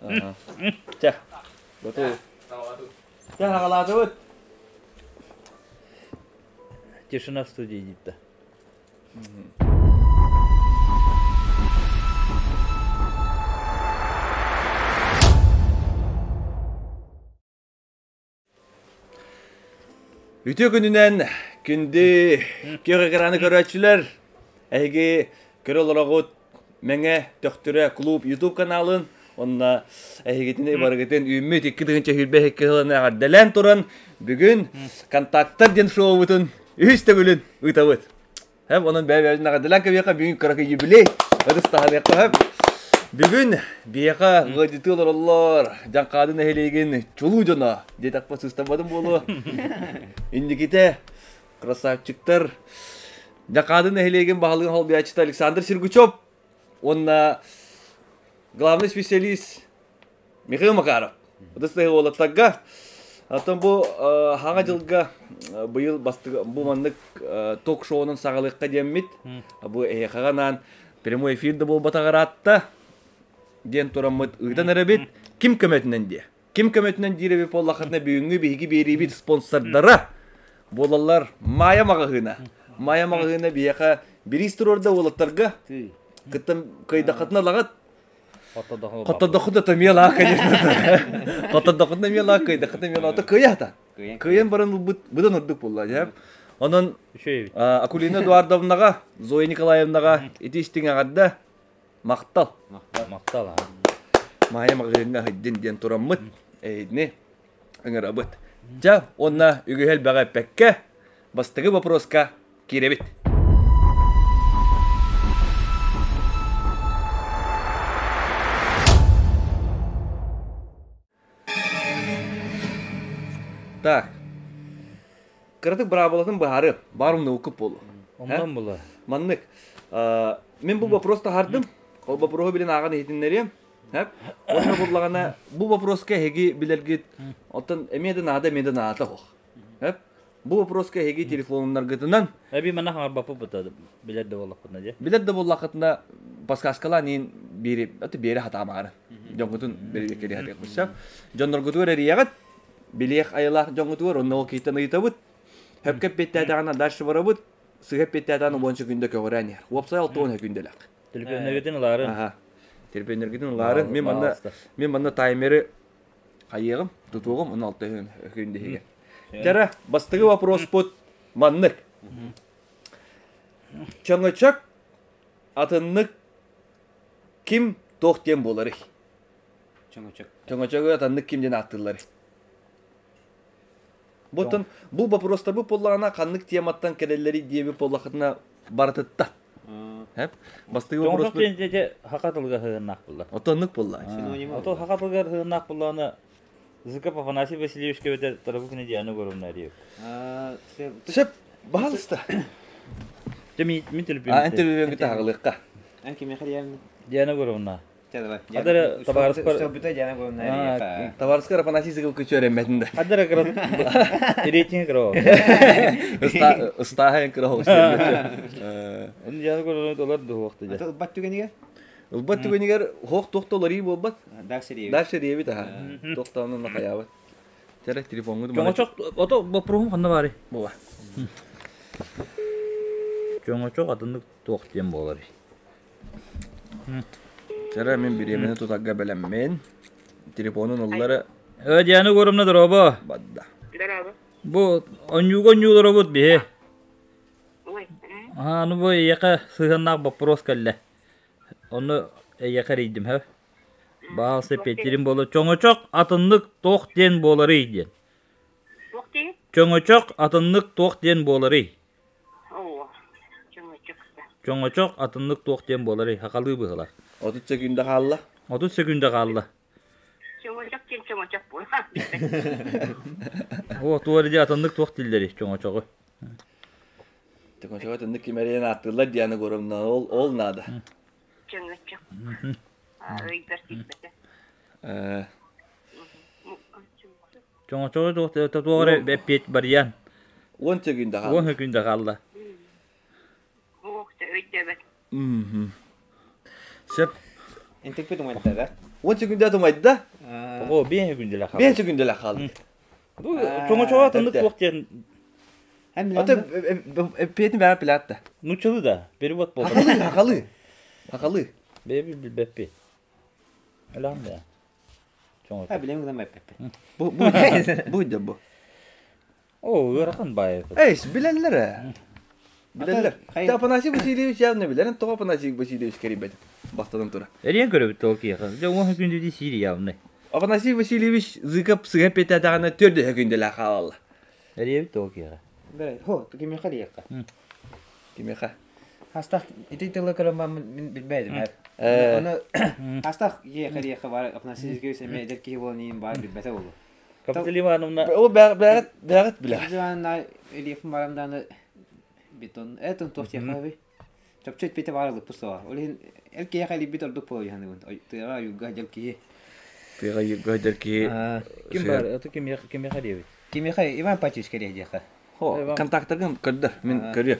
Чэ, готов. Чэ, хаҕалаатыбыт. Тишина в студии дийтэ. Үтүө күнүнэн күндү күөх экраны көрөөччүлэр, эһиги көрө олороҕут Мэҥэ Төхтүрэ клуб YouTube каналын онно эһигитини барыгытын үүммүт 2022 сылын эҕэрдэлээн туран бүгүн Контактар диэн шоубутун үһүс төгүлүн ыытабыт. Хэп, онон бэйэ-бэйэбитин эҕэрдэлээн кэбиэхэ бүгүн кыракый юбилей ытыс таһыныахха сөп. Бүгүн биһиэхэ ыалдьытыы олороллор Дьаҥхаады нэһилиэгин чулуу дьоно диэтэхпэ сыыстамматым буолуо. Инникитэ красавчиктар Дьаҥхаады нэһилиэгин баһылыгын холбуйааччыта Александр Сергучев уонна главный специалист Михаил Макаров. Ытыс тыһы уолаттарга. Оттон бу хаҥа дьылга быйыл бастыгы бу маннык ток-шоунун саҕалыахха диэммит. Бу эһиэхэҕэ анаан прямой эфир да буолбатаҕар аатта диэн тураммыт ыытан эрэбит. Ким көмөтүнэн диэ. Ким көмөтүнэн диир эбит буоллаххытына бүгүҥҥү биһиги биэриибит спонсордара буолаллар Майа маҕаһыына. Майа маҕаһыына биһиэхэ бириис туруорда уолаттарга. Кыттан кыайдаххытына ылаҕыт. Хоттордоххут да миэлаах, конечно. Хоттордоххут да миэлаах, кыайдаххыт да миэлаах. То кыайа Кыайан баран ылбыт быдан ордук буолла дьэ. Онон Акулина Эдуардовнаҕа, Зоя Николаевнаҕа ити истиҥ эҕэрдэ махтал. Махтал. Маайа маҕаһыыҥҥа сылдьын диэн тураммыт, эйини ыҥырабыт. Дьэ, уонна үгүһү элбэҕи эппэккэ, бастакы вопроска киирэбит. Так. Кыратык быраабылатын быһаарыам. Баар умнубуккут буолуо. Оннон була. Маннык. Мин бу вопрос таһардым. Ол вопроһу билин ааҕан иһитиннэриэм. Уонна буллаҕына бу вопроска эһиги билэргит оттон эмиэ да наада, эмиэ да наада суох. Бу вопроска эһиги телефоннаргытынан Эби манна хаҥарбаппыт быта билэр да буоллахпытына дьэ. Билэр да буоллаххытына подсказкалаан иин биэри аты биэри хатаамаары. Дьоҥҥутун бэрэбиэркэлии сатыахпыт сөп. Дьонноргутугар эрийэҕит, билиэх айылаах дьоҥҥутугар онно ол киһиттэн ыйытабыт. Хөпкө эппиэттээтэҕинэ дальше барабыт, сыыһа эппиэттээтэҕинэ уон секунда көҕүрээн иһэр. Уопсай 60 секүндэлээх. Төлөпүөннэргитин ылаарын. Аха. Төлөпүөннэргитин ылаарын. Мин манна мин манна таймеры хайыаҕым, тутуоҕум, он алта күн иһигэр. Дьара, бастакы вопроспут маннык. Чөҥөчөк атыннык ким туох диэн буоларый? Чөҥөчөк. Чөҥөчөгү атыннык ким диэн ааттыылларый? Бутун бу вопростарбыт буоллаҕына ханнык тематтан кэлэллэрий диэбит буоллахытына барытытта. Хэп. Бастакы Чоҥочок вопроспут диэн дьэ хака тылыгар сыһыаннаах буолла. Отоннук буолла. Синоним. Ото хака тылыгар сыһыаннаах буоллаҕына Зыков Афанасий Васильевич кэбэтэр Тарабукина Диана Егоровна диэбит. Сөп, баһалыста. Дьэ мин мин А, эн төлөпүөммүт. төлөпүөҥҥүтэ аҕалыахха. Эн кимиэхэ диэн? Диана Егоровна. Чэ, давай. Адара табаарыспар Үстэлбүтэ Диана Егоровна Табаарыскар Афанасий Зыков көчүөрэммэтин да. Адара кыра рейтинг кыра. Ыстааһын кыра хоҕус. Оны Диана Егоровна олар дуһуохты дьэ. Ылбат түгэнигэр? Ылбат түгэнигэр хоох туох да уларыы буолбат. Дальше диэбит. Дальше диэбит аха. Туох даҕаны хайаабат. Тере телефоҥҥут Чоҥочох ото боппуруоһум ханна баарый? Була. Чоҥочох атыннык туох диэн буоларый? Тере мин бириэмэни тутарга бэлэммин. Телефонун ыллары Диана Егоровна дорообо. Бадда. Дорообо. Бу онньууга онньуулоробут биһи. Аны бу эйиэхэ сыһыаннаах боппуруос кэллэ. Ону эйиэхэ эрийдим, һэ? Баалса Петерин буола чоҥочох атыннык туох диэн буоларый диэн. Туох диэн? Чоҥочох атыннык туох диэн буоларый? Оо, чоҥочох да. Чоҥочох атыннык туох диэн буоларый? Хахалыы быһылар. 30 секунда хаалла. 30 секунда хаалла. Чоҥочох диэн чоҥочох буолар. Оо, туох эрэ атыннык туох дииллэрий чоҥочоҕу? Чоҥочоҕу атыннык ким эрийэн ааттыыллар диэн Егоровна, ол ол наада. Чоҥочох. Өйбөр тиийбэтэ. Чоҥочоҕу туох туох эрэ эппиэт барыйан. 10 секунда хаалла. 10 секунда хаалла. Ох, өйдөбөт. Сөп. Интикпит умайда да? 10 секундә тумайда. О, 5 секундә халды. 5 секундә халды. Чоңочоҕо атыннык туох диэн Ата петин бää пилатта. Нучалы да, перевод болду. Хакалы, хакалы. Хакалы. Бэби билбеппи. Элам да. Чоңочок. А билем гына мәппеппи. Бу бу бу да бу. О, ыарахан баайы. Эй, билэллэр. Билэллэр. Та Афанасий Васильевич явно билэр. Тоҕо Афанасий Васильевич кэрийбэт. Бастадан тура. Эриэн көрөбүт ол киэхэ. Дьэ, уон күндү дии сиир явно. Афанасий Васильевич Зыков сыга петәтәҕинэ төрдүһэ күндэлээх хаалалла. Эриэбит ол киэхэ. Бere, хо, кимиэхэ диэххэ. Кимиэхэ? Хастах ити тылы көрөн мин билбэдим. Оны хастах иэхэ диэхэ бар Афанасий Васильевич эмиэ эдэр киһи буолан иин баар билбэтэ болу. Капиталина Ивановна. О, бэҕэт бэҕэт билэ. Ивановна Ильев барам дааны бетон этон туох диэхэ чопчу эппитэ баар ылыппыт суоҕа. Ол иһин эр киһиэхэ илийбит ордук буолуо саныыбын. Тыаҕа югга дьэл киһи. Тыаҕа югга дьэл киһи. Ким бар? Это кимиэхэ кимиэхэ диэбит? Кимиэхэ Иван Патевич кэлиэ диэхэ. Хо, контактаргын көрдөр. Мин көрүө.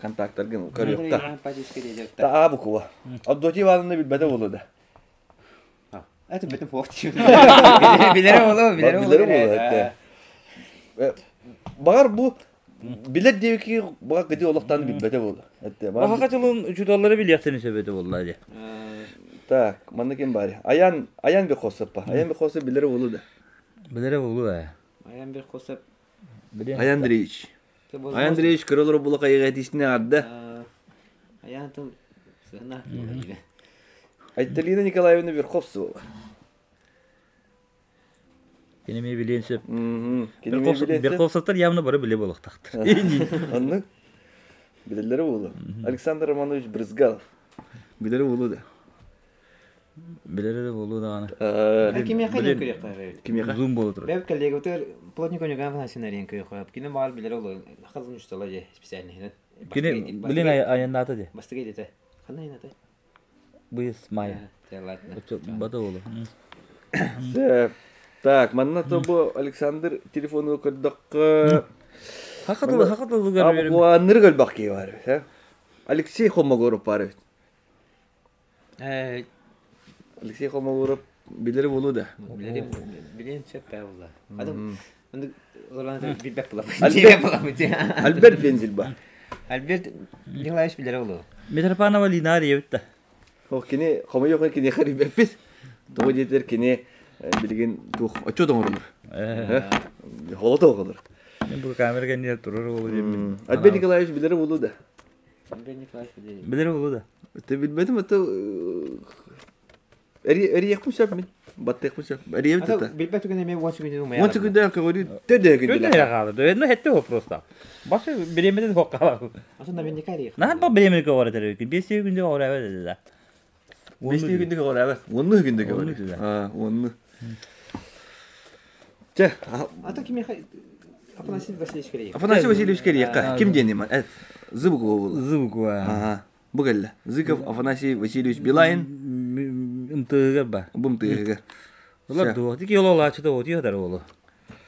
Контактаргын көрүөхтэ. Иван Патевич кэлиэ диэхтэ. Таа буква. Авдотья Ивановна билбэтэ буолуо да. Это бэтим фох Билэрэ буолуо, билэрэ буолуо. Билэрэ буолуо. Багар бу билэр диэки баҕар кыдьы олохтон билбэтэ буолла. Баха тылын учууталлары билиэхтэрин сөп этэ буолла дии. Так, манна ким баар? Аян Аян Бекосов ба. Аян Бекосов билэрэ буолуо да. Билэрэ буолуо ээ. Аян Бекосов. Аян Андреевич. Аян Андреевич көрөлөр була кайыга тиисине арда. Аян тыл сына. Айталина Николаевна Верховцева. Кини эмиэ билиэн сөп. Верховцевтар явно бары биле буолуохтаахтар. Оннук. Билэллэрэ буолуо. Александр Романович Брызгалов. Билэрэ буолуо да. Билэрэ да буолуо даҕаны. Кимиэхэ диэн көрүөххэ Кимиэхэ? Зум буола турар. Бэб коллегабытыгар Плотников Николай Афанасьевна көрүөххэ. Кини баҕар билэрэ буолуо. Хазын учуутала дии специальныйынан. Кини билин айаннаата дии. Бастакы идэтэ. Ханна айаннаата? Быыс Майя. Бата буолу. Так, манна то бу Александр телефону көрдөххө Хакатылы хакатылы көрбүрүм. Абуанныр көлбөх киһи бар эбит, Алексей Хомогоров бар эбит. Алексей Хомогоров билэр буолу да. Билэрим билиэн сөп баа буолла. Адам билбэт була. Альберт Вензельба. Альберт Николаевич билэрэ буолуо. Митрофанова Лина диэбит да. Ол кини хомойуох кини харибэппит. Тоҕо диэтэр кини билигин туох отчуот оҥороллор. Холото оҕолор. Мен бу камера кэннигэр турар уолу диэммин. Альберт Николаевич билэрэ буолуо да. Альберт Николаевич билэрэ буолуо да. Ты билбэтим это Эрийэхпин сөп мин. Баттыахпын сөп. Эрийэбит это. Билбэт түгэн эмиэ 10 секунд умайар. 10 секунд көҕүрүү төдө күндүлэ. Төдө хаалар. Ну хетте вопрос та. Башы биремеден хокка. Атын наверняка эрийэх. Наһан ба биремеден көҕөрө теребит. 5 секунд көҕөрө да. 5 секунд көҕөрө. 10 секунд көҕөрө. А, 10. Чэ, Ата кимиэхэ Афанасий Васильевич кэлиэх. Афанасий Васильевич кэлиэххэ. Ким диэн иман? Зыбыкова буолла. Зыбыкова. Ага. Бу кэллэ. Зыков Афанасий Васильевич Билайн. Ымтыгар ба. Бу ымтыгар. Олар дуо. Тики ололаачыта отуй хатар олу.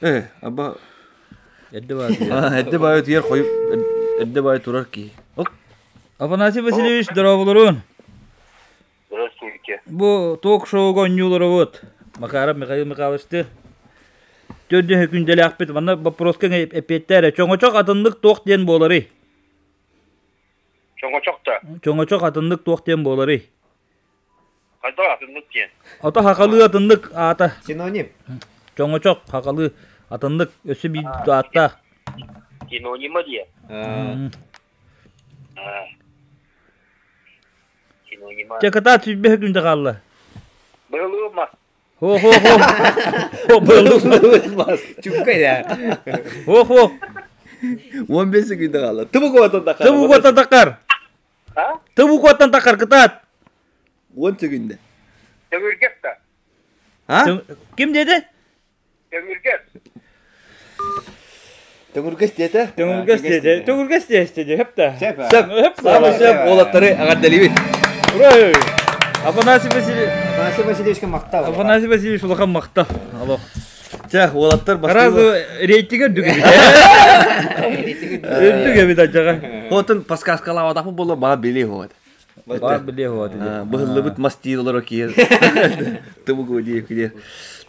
Э, аба. Эдде баа. Эдде баа тиер хойуп эдде баа турар ки. Афанасий Васильевич, здороволорун. Здравствуйте. Бу ток-шоуга онньуулоробут. Макаров Михаил Михайловичты төрдү күндэлээхпит. Манна вопроска эппиэттээр. Чоҥочох атыннык туох диэн буоларый? Чоҥочох да? Чоҥочох атыннык туох диэн буоларый? Хайдах атыннык диэн? Ото хахалыы атыннык аата. Синоним. Чоҥочох хахалыы атыннык өссө биир ааттаах. Синонима диэн. Синонима. Чэ, кытаат сүүрбэ күндэ хаалла. Быһылыма. Хо-хо-хо. Хо, быһылыма. Чукка да. Хо-хо. 15 секунд хаалла. Тыбык уотан такар. Тыбык уотан такар. А? Тыбык уотан такар, кытаат. 10 секунд. Төҥүргэс да. А? Ким диэтэ? Төҥүргэс. Төҥүргэс диэтэ? Төҥүргэс диэтэ. Төҥүргэс диэсте дии. Хөп да. Сөп. Сөп. Хөп. Саамай сөп уолаттары эҕэрдэлиибит. Ура! Афанасий Васильевич. Афанасий Васильевичка махтал. Афанасий Васильевич улахан махтал. Алло. Чэ, уолаттар Сразу бастыыр. рейтинг үрдүк эбит. Үрдүк эбит адьаҕа. Хотун подсказкалаабатахпыт буолла баҕа билии хоот. Бар билиэ хуа Быһыллыбыт мас диир олоро киһи. Тыбыгу диир киһи.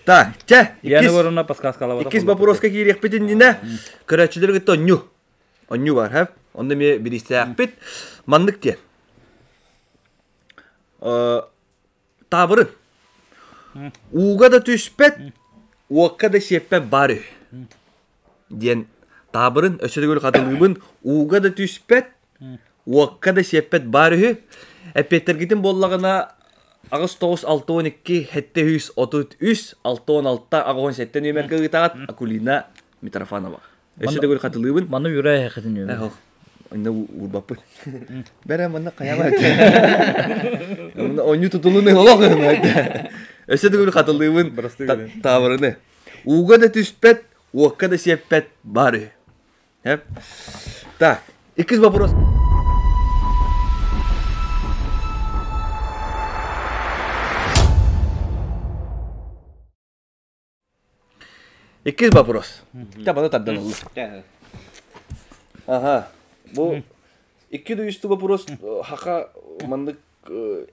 Так, чэ, Яны ворона подсказкалабата. Иккис вопроска киириэхпит иннинэ көрөөччүлэр кытта онньу. Онньу бар, хэп. Онно эмиэ бириистээхпит. Маннык диэн. Таабырын. Ууга да түспэт, уокка да сиэппэт баар үһү. Диэн таабырын өссө төгүл хатылыыбын ууга да түспэт, уокка да сиэппэт баар үһү. Эппиэттэргитин буоллаҕына 8 9 6 12 733 6 6 87 нүөмэргэ ыытаҕыт Акулина Митрофанова. Өссө төгүл хатылыыбын. Маны юра эхэхитин үөмэр. Онно уурбаппын. Бэрэ манна хайаабат. Онньу тутулун олох Өссө төгүл хатылыыбын таабырыны. Ууга да түспэт, уокка да сиэппэт бар үһү. Так, иккис вопрос. Иккис вопрос. Табаны тардан ылла. Ага. Бу икки да вопрос хака маннык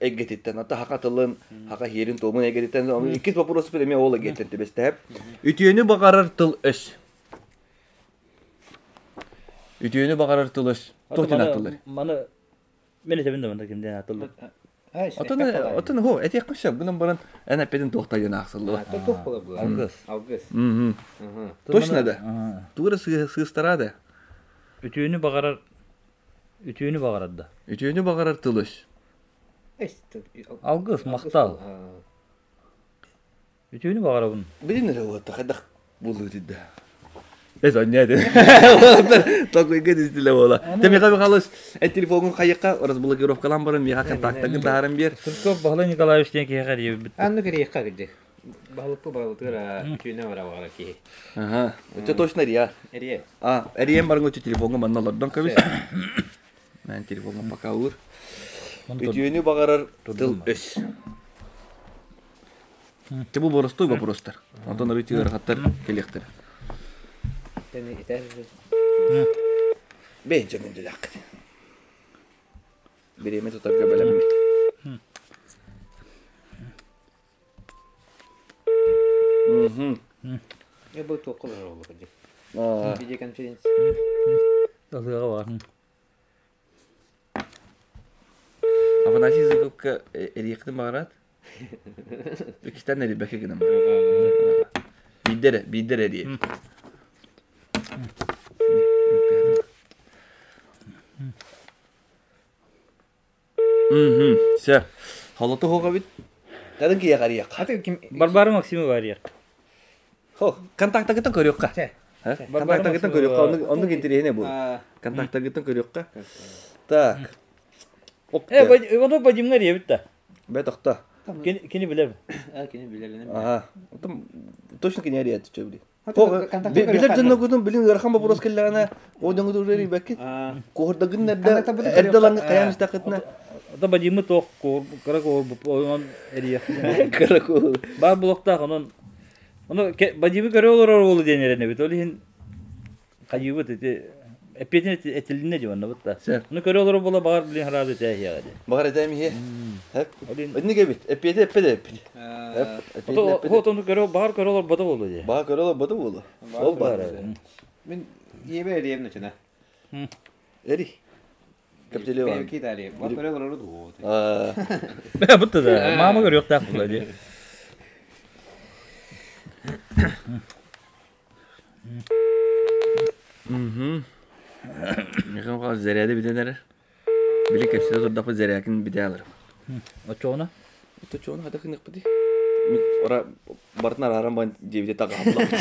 эйгэтиттэн, ата хака тылын, хака хиэрин туомун эйгэтиттэн, иккис вопрос эмиэ ол эйгэтиттэн түбэстэһэп. Үтүөнү баҕарар тыл өс. Үтүөнү баҕарар тыл өс. Туох диэн ааттылар? Маны Мен этэбин да манда кимден атыллар. Отон отон хо этиэххэ сөп гынан баран эн эппитин туохта диэн аахсыллыба. Туох була була. Алгыс. Алгыс. Точно да. Тугура сыыстара да. Үтүөнү баҕарар үтүөнү баҕарар да. Үтүөнү баҕарар тыл өс. Алгыс, махтал. Үтүөнү баҕарабын. Билин эрэ уотта хайдах булуу да. Эс онньа этин. Толкуйга түстүлэ буола. Те Михаил Михайлович, эн телефоҥун хайыкка разблокировкалаан баран миэхэ контактагын таһааран биэр. Сурков Баһылай Николаевич диэн киһиэхэ диэбит. Анны кириэххэ кирдик. Баһылыкпы баһылытыгар үтүөнэ бара баҕара киһи. Аха. Өтө точно эрия. Эрие. А, эриен баран өтө телефоҥҥа манна олордон көбүс. Мен телефоҥҥа пока уур. Үтүөнү баҕарар тыл өс. Те бу боростуой вопростар. Онтон арыйчы ыарахаттар кэлиэхтэрэ. Бэйэн дьонун дилэххит. Бириэмэ тутарга бэлэммит. Я бы туохха барар буолла Видеоконференция. Алыаҕа бар. Афанасий Зыковка эриэхтин баҕараат? Иккистэн эрийбэккэ гынан Биирдэ биирдэ эрийэ. Все. Холоту хоҕабит. Тадын киһиэхэ эрийэххэ. Барбара Максимова эрийэх. Хо, контактагыттан көрүөххэ. Контактагыттан көрүөххэ, оннук оннук интэриэһинэй буол. Контактагыттан көрүөххэ. Так. Э, Иванов Вадимҥа эрийэбит да. Бэ тохто. Кини билэр. А, кини билэр. Ага. Точно кини эрийэт чөбүли. Билэр дьонногутун билин ыарахан вопрос келлэҕинэ, о дьоҥҥутун уже эрийбэккит. Куһурдагын эрдэ эрдэ ылаҥҥа хайаан истэххитинэ. Ата Вадимы туох кыра куһур онон эрийэх. Кыра куһур. Баар блоктаах онон Ону Вадимы көрө олорор уолу диэн эрэнэбит. Ол иһин хайыыбыт ити эппиэтин этилиннэ дии онно да. Ону көрө олорор буола баҕар билин хараады этээһиэҕэ дии. Баҕар этээм иһиэ. Итинник эбит. Эппиэти эппэт эппит. Ону көрө баҕар көрө олорбото буолуо дии. Баҕар көрө олорбото буолуо. Ол баар. Мин ийэбэр эриэм начына. Эри. Капиталио. Китали. Баҕар көрө олорор дуо. Бутта да. Мама көрүөхтээх буолла дии. Михаил Михайлович заряды бүтэн эрэр. Били кэпсэтэ турдахпыт зарядкын бүтэ аларым. Оччоҕуна? Оччоҕуна хата кыныахпытый? Ора барытын арааран баран диэбитэ таҕаһаллабыт.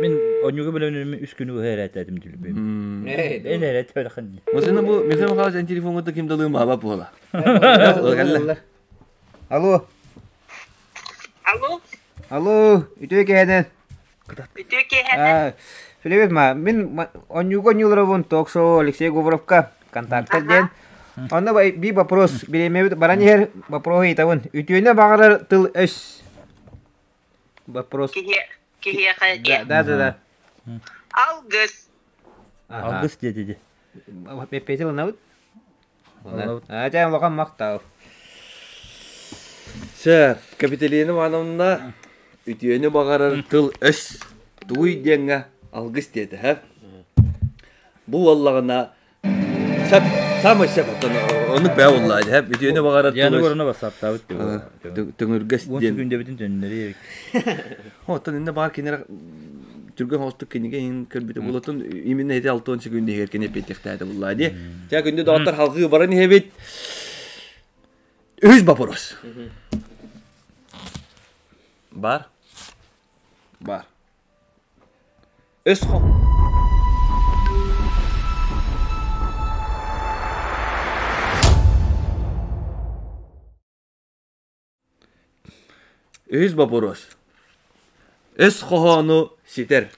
Мин онньуга билэммин үс күнү быһа эрээттээтим түлүбүм. Эн эрээттэбэтэххин. Масына бу Михаил Михайлович эн телефоҥҥа ким да ылыым аба буола. Алло. Алло. Алло, үтүө киэһэнэн. Үтүө киэһэнэн. Привет, ма. Мин онньуга онньууларабын ток-шоу Алексей Говоровка контактар диэн. Онно би вопрос бириэмэбит баран иһэр вопроһу ыйытабын. Үтүөнү баҕарар тыл өс. Вопрос. Киһиэхэ Да, да, да. Алгыс. Алгыс диэти. Эппиэти ылынабыт? Ача улахан махтал. Сөп, Капитолина Ивановна үтүөнү баҕарар тыл өс тугуй диэҥҥэ алгыс диэтэ, һэ? Бу буоллаҕына сөп, самый сөп оттон оннук бээ буоллаа дии, һэ? Үтүөнү баҕарар тыл Яны өс горона бассаптаабыт төҥүргэс Уон диэн. секүндэбитин төннөрүө Оттон иннэ баар кинилэр түргэн оҕустук кинигэ иһин көрбүтэ буолатын именно ити 60 секүндэ иһигэр кини эппиэттиэхтээтэ буллаа дии. Чэ күндү доҕоттор халҕыы баран иһэбит. Үһүс вопрос. Бар. Бар. Өс Үһүс боппуруос. Өс хоһоону ситэр.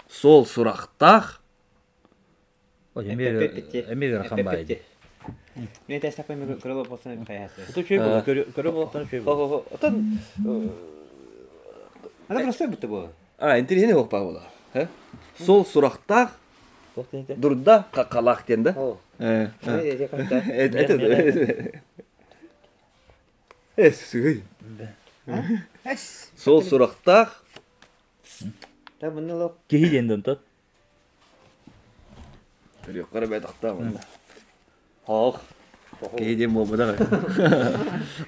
Суол сурахтаах. Эмиэ ыарахан баайы. Мен тестаппай көрө болсун хайасы. Это чөй боло, көрө болоттан чөй боло. Отон Ана просто бутта бу. А, интересный хоппа була. Сол сурахтаах дурда какалаах диэн да? Это Эс, сыгый. Сол сурахтаах. Киһи диэн донтот. Көрүөххэ бэтахта манна. Хоох. Киһи диэн буолбатах.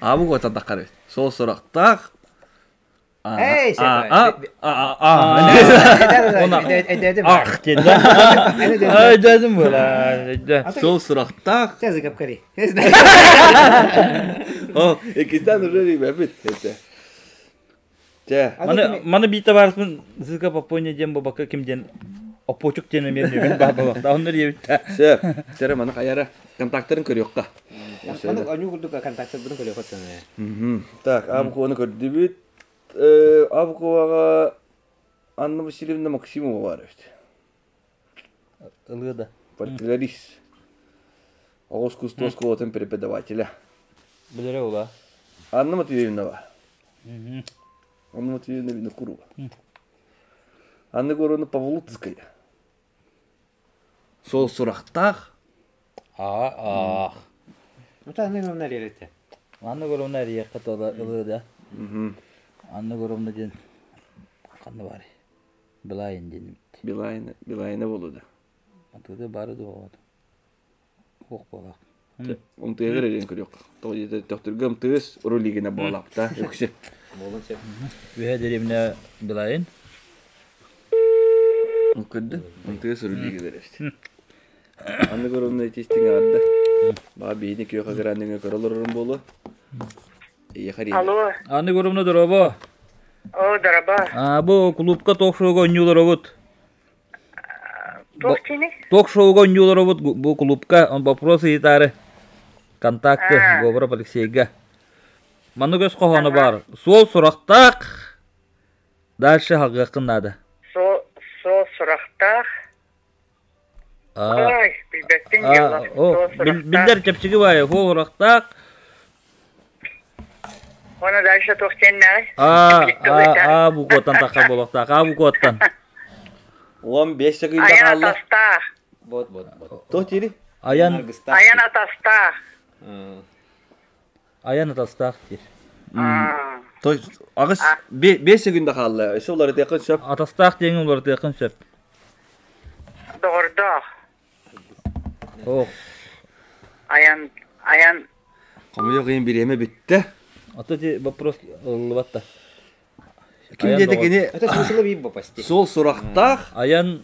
Аабы куотардаххары. Сол сурахтаах. Эй, Ах диэн. Ай дедим була. Сол сурахтаах. Язык обкари. О, иккистэн уже ребят это. Те. Маны маны биитэ барыспын зыка попойня диэн бабака ким диэн опочук диэн эмиэ нүгүн баабалах. Оннор диэбитте. Сөп. Сэрэ маны хайара контакттарын көрүөххэ. Маны оню курдук контакттарын көрүөххэ. Так, Абукуаны көрдүбүт. Абукуаға Анна Васильевна Максимова бар эбит. Ылыа да. Фольклорист. Оҕус кустуос школатын преподавателя. Билэрэ була. Анна Матвеевна ба. Анна Матвеевна Винокурова. Анна Егоровна Павлуцкая. Сол сурахтаах. А, ах. Это Анна Егоровна эрете. Анна Егоровна эрийэххэ ылыа да. Анна Егоровна диэн ханна баарый? Билайн диэн эбит. Билайна, Билайна болуда. Атыыта бары да оҕото. Хуох буолаах. Умтыгар эрен көрүөх. Тоҕо төхтүргө МТС рулигина буолапта. Үксэ. Болун сеп. Үһэ дэриэбинэ Билайн. Көрдү. МТС рулигина эрэ. Анна Егоровна итистиҥ аҕарда. Баа биһини күөх аграныҥа көрө олорорум буолуо. Ийэхэр Алло. Анна Егоровна дорообо. О, дорообо. А, бу клубка ток-шоуга онньууларобут. Туох кини? Ток-шоуга онньууларобут бу клубка он вопрос ыйытаары контакты Говоров Алексейга. Маннык өс хоһооно баар. Суол сурахтаах. Дальше хаҕыаххын наада. Суол суол сурахтаах. Ой, билбэттин дьыала. Суол сурахтаах. Биллэр чэпчэки баайы. Суол сурахтаах. Оны дальше туох диэннээҕий? А, а, а букваттан таххар буолуохтаах. А букваттан. 15 секунда Айан хаалла. атастаах. Вот, вот, вот. Туох дири? Айан Айан атастаах. айан атастаах диир. То есть аҕыс 5 секунда хаалла. Өссө уларытыаххын сөп. Атастаах диэҥи уларытыаххын сөп. Доҕордоох. Ох. Айан айан Хомойуох иһин бириэмэ бүттэ. Ото ти вопрос ыллыбат да. Ким диэтэ кини Это смысла биир попасти. суол сурахтаах, Айан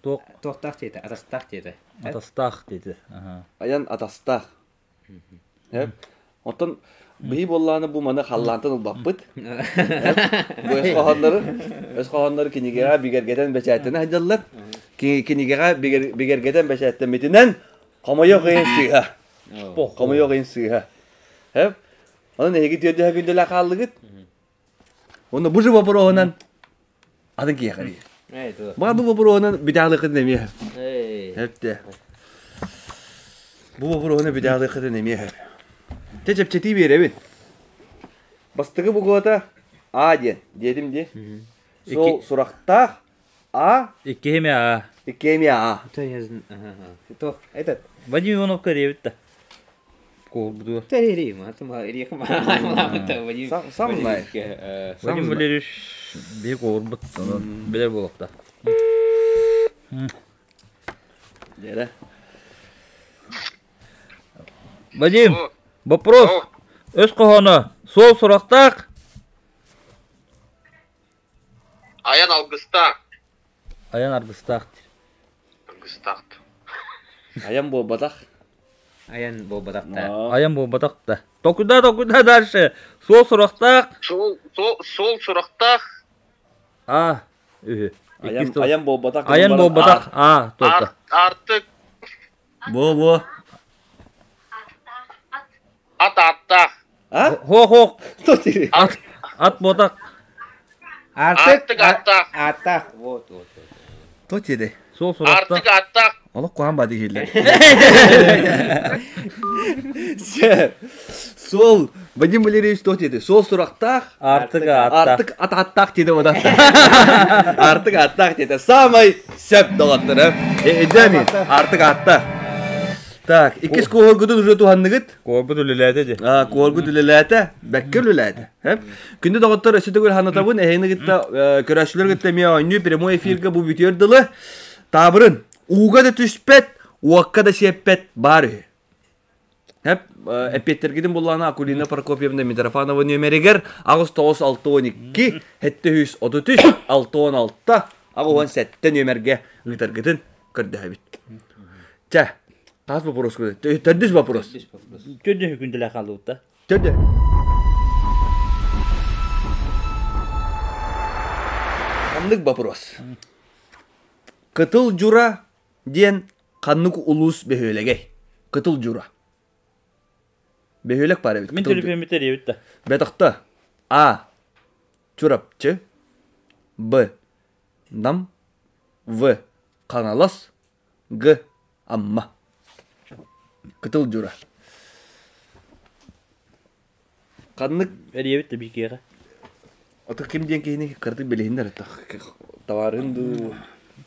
туох Туохтаах диэтэ, атастаах диэтэ. атастаах диэтэ. Аха. айан атастаах. Оттон биһи буоллааны бу маны халлаантан ылбаппыт. Бу өс хоһооннору, өс хоһооннору кинигэҕэ бигэргэтэн бэчээттэнэ сылдьаллар. Кинигэҕэ бигэргэтэн бэчээттэммитинэн хомойуох иһин сыыһа. Хомойуох иһин сыыһа. Онон эһиги түөрдэһэ күндэлээх хааллыгыт. Онно бу же вопроһунан атын киһиэхэ эрийэр. Баҕар бу вопроһунан бүтэ эмиэ. Эпте. Бу вопроһунан бүтэ эмиэ. Те чэпчэтии биэрэбин. Бастакы буквата А диэн. Диэтим дии. Сол сурахтаах А. Иккиһи А. Иккиэми А. То этот. Вадим Ивановка эрийэбит да. Куорбутугар. Сам знает. Вадим Валерьевич биһи куорбут, билэр буолуохта. Дьэрэ. Вадим, вопрос. Өс хоһооно суол сурахтаах. Айан алгыстаах. Айан аргыстаах. Аргыстаах. Айан буолбатах. Айан буолбатах да. Айан буолбатах да. Токуда, токуда дальше. Суол сурахтаах. Суол, суол сурахтаах. А, үһү. Айан, айан буолбатах. Айан буолбатах. А, только. Артык. Бо-бо. Ат аттаах. А? Хо-хо. Ат. Ат буолбатах. Артык аттаах. Аттаах. Вот, вот. То тири. Суол сурахтаах. Артык аттаах. Олох куһаҕан баады киһилэр. Суол Вадим Валерьевич то диэти. Суол сурахтаах. Артык аттаах. Артык ат аттаах диэти ода. Артык аттаах диэти. Самай сөп доҕоттор. Эдеми артык аттаах. Так, иккис куһургутун уже туһанныгыт. Куорбут үлэлээтэ дии. А, куоргут үлэлээтэ, бэккэ үлэлээтэ. Күндү доҕоттор, өссө төгүл ханатабын, эһигини кытта көрөөччүлэр кытта эмиэ оонньуу прямой эфиргэ бу бүтүөр дылы. Таабырын, ууга да түспэт, уокка да сиэппэт баар үһү. Хэп, эппиэттэргитин буллаана Акулина Прокопьевна Митрофанова нүөмэригэр 8962 733 66 87 нүөмэргэ ыытаргытын көрдөһөбүт. Чэ, хас вопрос Төрдүс вопрос. Төрдүс күндүлэ хаалбыта. Төрдү. Ханнык вопрос? Кытыл Дьура диэн ханнык улуус бөһүөлэгэй? Кытыл Дьура. Бөһүөлэк баар эбит. Мин төлөпүөммүт эбит да. Бэтохто. А. Чурапчы. Б. Нам. В. Хаҥалас. Г. Амма. Кытыл Дьура. Ханнык эрийэбит да биикиэҕэ. Ото ким диэн киһини кыратык билиһиннэр табаарыһын дуу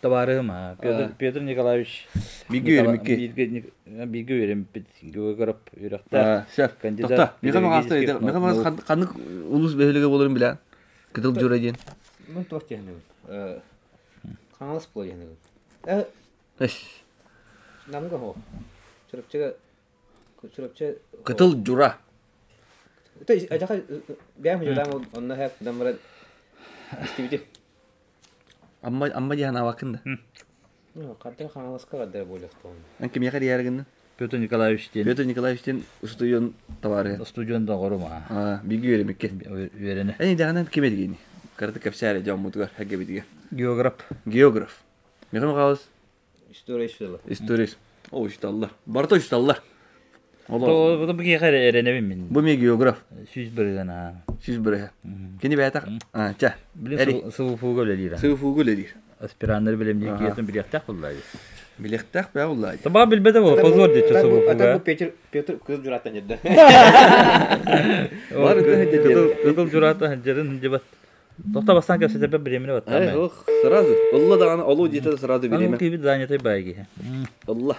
Табаарыһым аа Петр, Петр Николаевич Бииргэ үөрэммикки. Бииргэ үөрэммиппит географ үөрэхтээх Сөп. кандидат Тохто. Миха маҕаста Миха маҕас ханнык улуус бөһүлэгэ буоларын билээн. Кытыл Дьура диэн. Ну туох диэхинэбин. Хаҥалас буолар диэхинэбин. Эс. Намга хо. Чурапчыга Чурапчы Кытыл Дьура. Ажаха бэйэм дьураам онно хэп дамбара истибитим. Амма Амма диэн авакын да. Хардыр Хаҥаласка хардыр буолуохтаҕын. Эн кимиэхэ диярыгынна? Петр Николаевич диэн. Петр Николаевич диэн устудьуон табаарыһа. Устудьуон доҕорум аа. Бииргэ үөрэммиккэ. Үөрэнэ. Эн идэҕинэн ким этигиний? Кыратык кэпсээ эрэ дьоммутугар, эргэбитигэр. Географ. Географ. Михаил Михайлович История учутала. История. О, учуталлар. Барыта учуталлар. Бу киһиэхэ эрэнэбин мин. Бу ми географ. 100 бырыһыан аа. 100 бырыһыан. Кини бэйэтэх чэ. Билин СВФУга үлэлиир. СВФУга үлэлиир. Аспираннары билэмниир киһитин билиэхтээх буллаа. Билиэхтээх бээ буллаа. Табаа билбэтэ буолла, позор диэччи СВФУга. Бу Петр Петр Кызыл Дьурааттан дьэрдэ. Бар Кызыл Дьурааттан дьэрин дьыбат. Тохто бастаан кэпсэтэрбэр бириэмэни баттаан. Ох, сразу. Ылла даҕаны олуу диэтэ сразу бириэмэ. Киһибит занятай баай киһи. Ылла.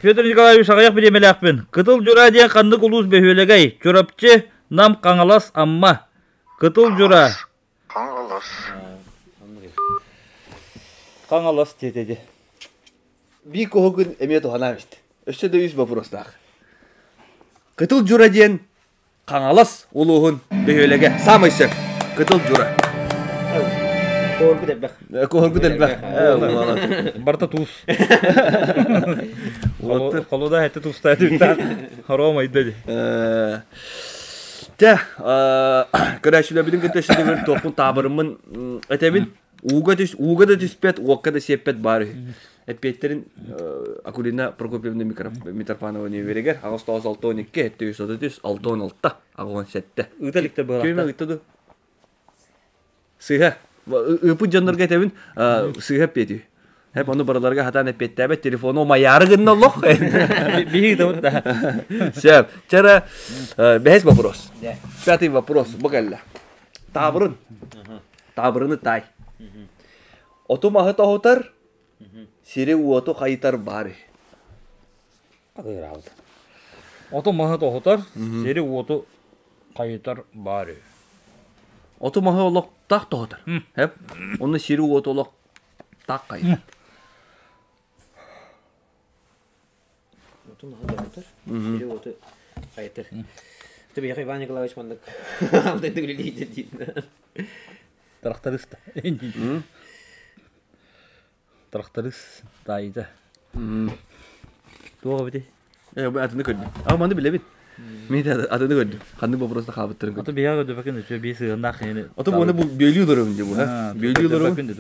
Петр Николаевич аҕыйах бириэмэлээхпин. Кытыл Дьура диэн ханнык улуус бөһүөлэгэй? Чурапчы, Нам, Хаҥалас, Амма. Кытыл Дьура. Хаҥалас. Хаҥалас диэтэ дии. Биир куһугун эмиэ туһанаа эбит. Өссө да үс вопростаах. Кытыл Дьура диэн Хаҥалас улууһун бөһүөлэгэ. Саамай сөп. Кытыл Дьура. Куһургут элбэх. Куһургут элбэх. Барыта туус. Холода этэ туустаа Хоруом айда ди. Тэ, көрөөччүлэрбитин кытта ситимин туохпун таабырыммын этэбин. Ууга түс, ууга да түспэт, уокка да сиэппэт баар үһү. Эппиэттэрин Акулина Прокопьевна Митрофанова нүөмэригэр 8962 733 66 87. Ыыта иликтэр быһалаахтар. Күөмэ ыытта ду. Сыыһа. Ыыппыт дьоннорго этэбин, сыыһа эппиэти. Хэп ону барыларга хатаан эппиэттээбэт телефону умайаары гынна олох. Биһиги ыытабыт да. Сөп. Чара бэһис вопрос. Пятый вопрос. Бу кэллэ. Таабырын. Таабырыны таай. Оту маһы тоһутар, сири уоту хайытар баар. Ыраабыт. Оту маһы тоһутар, сири уоту хайытар баар үһү. Оту маһы олох таах тоһутар. Хэп. Онно сири уоту олох таах хайытар. Оту маһы тоһутар, сири уоту хайытар. Ты биһиэхэ Иван Николаевич маннык алтайдык үлэлиир диир. Тракторист. Тракторист таайда. Туох эбитий? Э, бу атыны көрдүм. А, маны билэбин. Мен атыны көрдүм. Ханнык вопроста хаабыттарын көрдүм. Ото биһиэхэ көрдөбөкүн үчүгэй биир сыһыаннаах киһини. Ото буона бу бүөлүү олоробун дии бу, ха? Бүөлүү олоробун.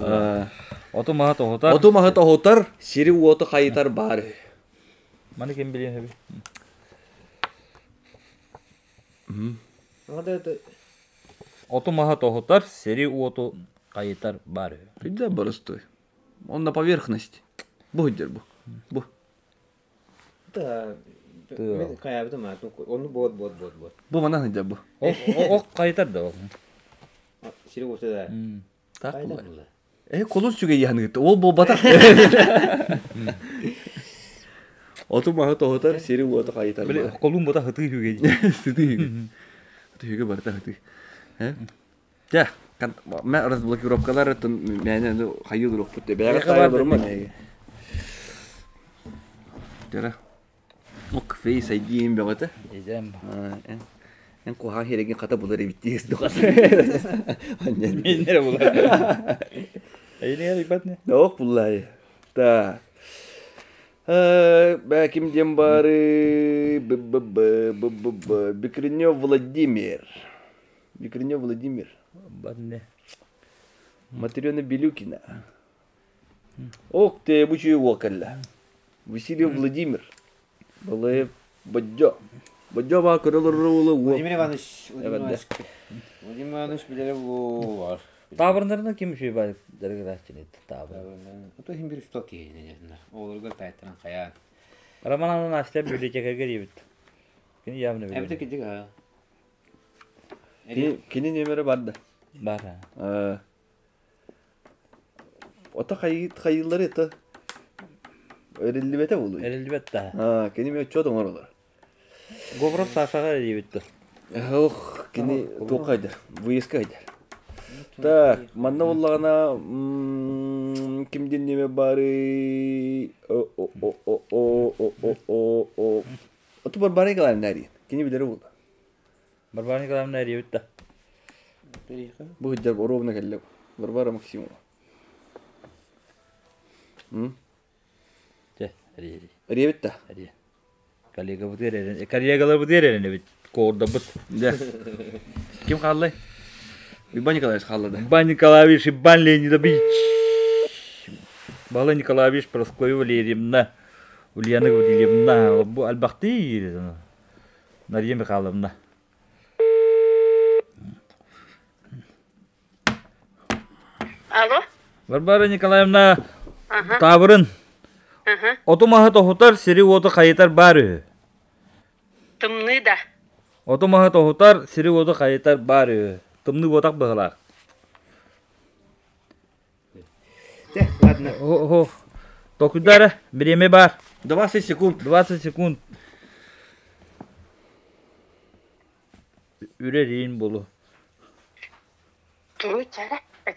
Оту маһы тоһутар. Оту маһы тоһутар, сири уоту хайытар баар. Маны ким билиэн сөбүй? Оту маһы тоһутар, сири уоту хайытар баар үһү. Күндэ боростуой. Он на поверхности. Бу сылдьар бу. Бу. Да, мен хайаабытым ону бот бот бот бот. Бу манан сылдьар бу. Ох хайытар да ол. Сири уоту да. Так булла. Э, колун сүгэ яныгыт. Ол буолбатах. Оту маһы тоһутар, сири уоту хайытар. Били колун бота хытыы хүгэ. Сытыы хүгэ. Хытыы хүгэ барыта хытыы. Э? Дьэ, мэ разблокировкалар мээнэ хайыы олоруохпут де. Бэйэҕэ таайа олоруман эһиги. Дьара. Ок, Face ID им бөҕөтө. Идем. Эн куһаҕан хиэрэгин хата булар эбит дии Миннere булар. Эйнеге ыйбат не? Ох буллай. Так. Ким диэн баары Бекренев Владимир. Бекренев Владимир. Бат не. Матрена Белюкина. Ох ты, бу үчүгэй уол кэллэ. Васильев Владимир. Балаев Бодьо. Бодьо баа көрө олорор уола уол. Владимир Иванович, Владимир Иванович, Владимир Иванович билэрэ буолар. Таабырыннарынан ким үчүгэй баар дьарыгырааччыны таабырын. Ото иһин бир үсток киһи оҕолоругар таайтаран хайаан. Роман Анна Настя библиотекарга диэбит. Кини явно билэр. Эбитэ кидик аа. Кини нүөмэрэ бар да. Бар. Ото хайыыллары это эриллибэтэ буолуй. Эриллибэт да. Аа, кини мен отчуот оҥоролор. Говоров Сашаҕа эрийбит да. Ох, кини туохха айдар, выездка айдар. Так, манна буоллаҕына ким диэн неме баарый? О о о о о о о о Оту Барбара Николаевна эрийин. Кини билэрэ буолла. Варвара Николаевна эрийбит да? Бу сылдьар ровно кэллэ. Варвара Максимова. М? Чэ, эрий. Эрийэбит да? Эрий. Коллегабытыгар эрэн, коллегаларбытыгар эрэнэбит. Коордабыт. Дьэ. Ким хааллай? Иван Николаевич хаалла да? Иван Николаевич, Иван Леонидович. Бала Николаевич, Прасковья Валерьевна, Ульяна Гаврильевна. Бу альбахтыы Нария Михайловна. Алло. Варвара Николаевна, таабырын. Ага. Оту маһы тоһутар, сири-уоту хайытар баар үһү. Тымныы да. Оту маһы тоһутар, сири-уоту хайытар баар үһү. Тымныы буотах быһылаах. Те, ладно. О, Толкуйда эрэ, бириэмэ баар. 20 секунд. 20 секунд. Үрэр болу.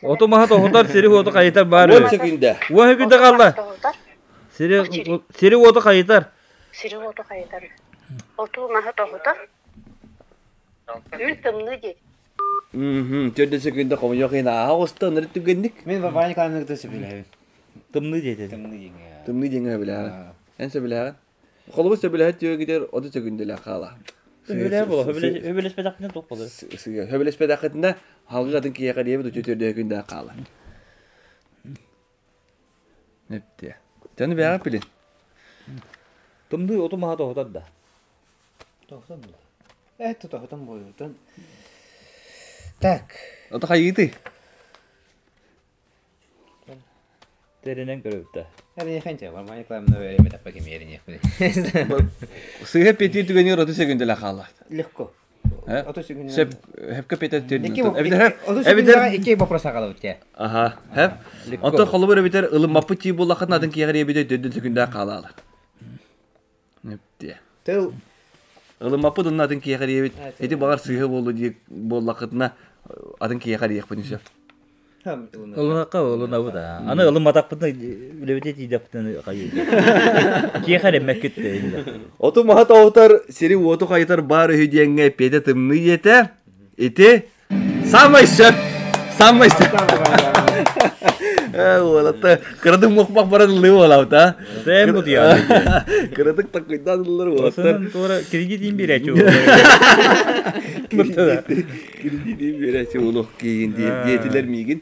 Оту маһа тоһутар, сири уоту хайытар баар. 10 секунда. 10 секунда қалла. Сири, сири уоту хайытар. Сири уоту хайытар. Оту маһа тоһутар. Мин тымныы диэт. Төрдө секунда хомойуох иһин ааһа оҕуста, ынырык түгэнник. Мин Варвара Николаевна кытта сөбүлэһэбин. Тымныы диэтэ. Тымныы диэҥҥэ. Тымныы диэҥҥэ сөбүлэһэҕин. Эн сөбүлэһэҕин? Холобур сөбүлэһэр түгэгитэр 30 секундэлээх хаала. Сөбүлэһэ буолар. Сөбүлэспэтэхпинэ туох буолар? Сөбүлэспэтэххитинэ халгы атын киһиэхэ диэбит үтүө төрдө секундээх хаала. Эптиэ. Дьону бэйэҕит билин. Тымныы оту маһа тоһутар да. Тоһутан буолар. Э, тоһутан буолуутун. Так. Ото хайыытый? Тэринэн көрөбүт да. Эринехэнчэ, Варвара Николаевна эремэтаппа ким эринехпин. Сыыһа петир түгэнигэр 30 секунделэх хаалла. Легко. 30 секунд. Сөп, хөпкө петер Икки эбитер икки вопрос агалабыт те. Аха, хөп. Онтон холобур эбитер ылыммаппыт тии буоллаххытына атын киһиэхэ эбитер 4 секундэ хаалаала. Нэптиэ. Тыл. Ылыммаппыт онно атын киһиэхэ диэбит. Ити баҕар сыыһа буоллу дии буоллаххытына атын киһиэхэ диэхпин сөп. Ылынакка ылынабыт аа. Аны ылымматахпытына үлэбитэ тиийдэхпитинэ хайыы. Киэхэ эрэммэккит Оту маһа тоһутар, сири уоту хайытар баар үһү диэҥҥэ эппиэтэ тымныы диэтэ. Ити самай сөп. Самай сөп. Уолатта кыратык мухмах баран ылыы буолабыт а. Тэм бутуйа. Кыратык таккыйдаан ыллар уолаттар. Туора кредит биэрээччи Кредит биэрээччи улух киигин диэтилэр миигин.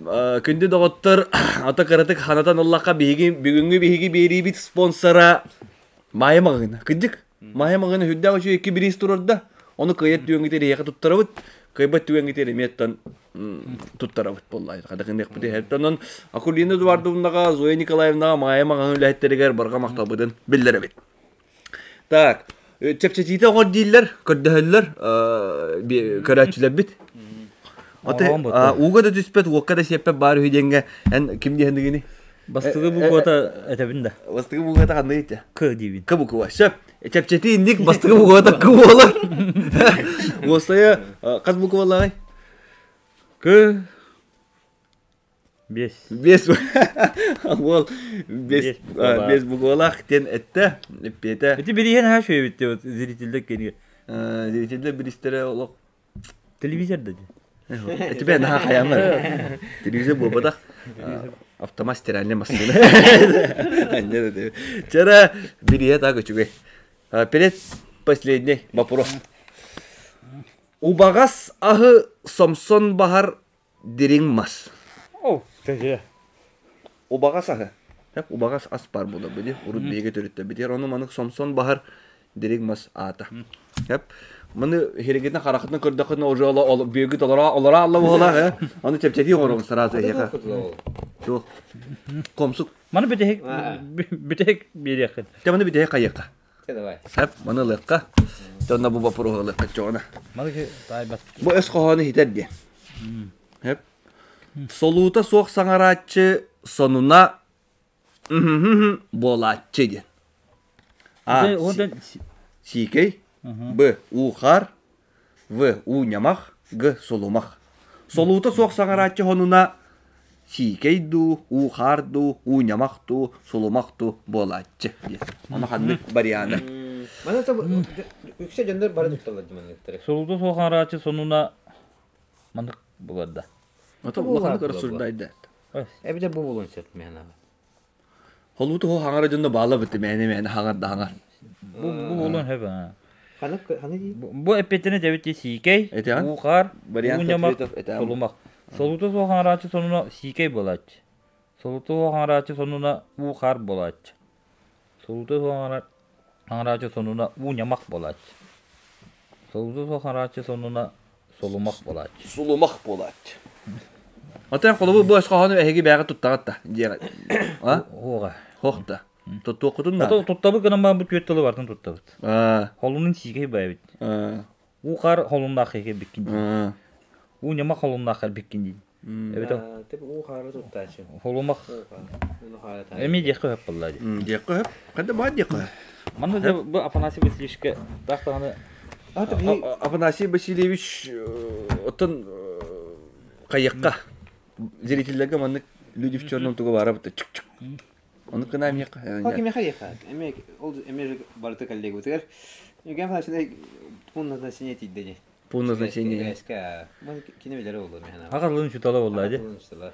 Күндү доҕоттор, ата кыратык ханатан ыллахха биһиги бүгүҥҥү биһиги биэриибит спонсора Майа маҕаһыына. Кырдьык, Майа маҕаһыына сүрдээх үчүгэй икки бириис турарда. Ону кыайар түгэҥҥитигэр эһиэхэ туттарабыт, кыайбат түгэҥҥитигэр эмиэ туттарабыт буолла. Хадахыныахпыт иһэр. Онон Акулина Эдуардовнаҕа, Зоя Николаевнаҕа Майа маҕаһыын үлэһиттэригэр барҕа махталбытын биллэрэбит. Так, чэпчэтиитэ оҥор дииллэр, көрдөһөллөр көрөөччүлэрбит. Ууга да түспэт, уокка да сиэппэт баар үһү диэҥҥэ эн ким диэхиныгыный? Бастакы буквата этэбин да. Бастакы буквата ханнык ити? К диибин. К буква. Сөп. Чэпчэтии инник бастакы буквата К буолар. Уостайа хас буквалааҕый? К Биэс. Биэс уол биэс биэс буквалаах диэн эттэ, эппиэтэ. Ити бирииһэн аһаа үчүгэй эбит зрительдэр кэнигэр. Зрительдэр биристэрэ олох Телевизор да дии. Тебе наһаа хайаамар. Телевизор буолбатах. Автомат стиральная массыына. Вчера бирииһэ так үчүгэй. Перед последний вопрос. Убаҕас аһы сомсон баһар дириҥ мас. О, тэһиэ. Убаҕас аһы. Убаҕас ас баар буолар били. Урут биһиги төрүттэрбитигэр ону манык сомсон баһар дириҥ мас аата. Хэп. Маны хиригитин харахытын көрдөххүнэ уже оло бүөгүт олоро олоро алла буола э. Аны чэпчэтии оҥоробун сразу эһиэхэ. Туох. Комсук. Маны бүтэһик бүтэһик биэриэххин. Те маны бүтэһик хайыахха. Давай. Хэп, маны ылыахха. Онно бу боппуруоһу ылыахха чоҕуна. Маны таайбат. Бу өс хоһоону иһитэр диэн. Хэп. Солуута суох саҥарааччы сонуна буолааччы диэн. А. Сиикэй. Б. Уу хаар. В. Уу ньамах. Г. Сулумах. Солуута суох саҥарааччы хонуна сиикэй дуу, уу хаар дуу, уу ньамах дуу, сулумах дуу буолааччы диэн. Ону ханнык варианы? Маны үксэ дьоннор бары тутталлар дьоманныктары. Солуута суох саҥарааччы сонуна маннык буолар да. Ото улаханнык рассуждайда. Эбитэ бу буолуон сөп мээнэ. Холууту хо хаҥара дьонно баала бытты мээнэ мээнэ хаҥар да хаҥар. Бу бу буолуон сөп аа. Ханы ханы дии. Бу эппиэтинэ дьэбит сиикэй, Этиэн? уу хаар, уу Вариант ньамах, ответов этээм. солумах. Солуута суох хаҥарааччы сонуна сиикэй буолааччы. Солуута суох хаҥарааччы сонуна уу хаар буолааччы. Солуута суох хаҥарааччы сонуна уу ньамах буолааччы. Солуута суох хаҥарааччы сонуна солумах буолааччы. Сулумах буолааччы. Отон холобур бу өс хоһоону эһиги бээҕэ туттаҕыт да дьиэҕэ. А? Уоҕа. Хох да. Туттуоххутун Ото наада. туттабыт гынан баран бу түөрт тылы барытын туттабыт. Аа. Холунун сиикэй баайбыт. Аа. Уу хаар холуннаах кэлбиккин дии. Аа. Уу ньамах холуннаах кэлбиккин дии. Эбэтэ Тип уу хаары туттааччы. холумах Уну хаары таайы. эмиэ диэххэ сөп буолла дии. Диэххэ сөп. Ханна баар диэххэ сөп. Манна да бу Афанасий Васильевичка таах даҕаны Афанасий Васильевич оттон хайыахха зрителлэргэ маннык люди в черном тугу баара бутта чук-чук. Ону кына эмиэхэ. Хо кимиэхэ диэххэ. Эмиэ ол эмиэ барыта коллегабытыгар. Евгений Афанасьевич пункт назначения тиийдэ дии. Пункт назначения. Кини билэрэ буолуо миһана. Аҕалын учуутала буолла дии. Учуутала.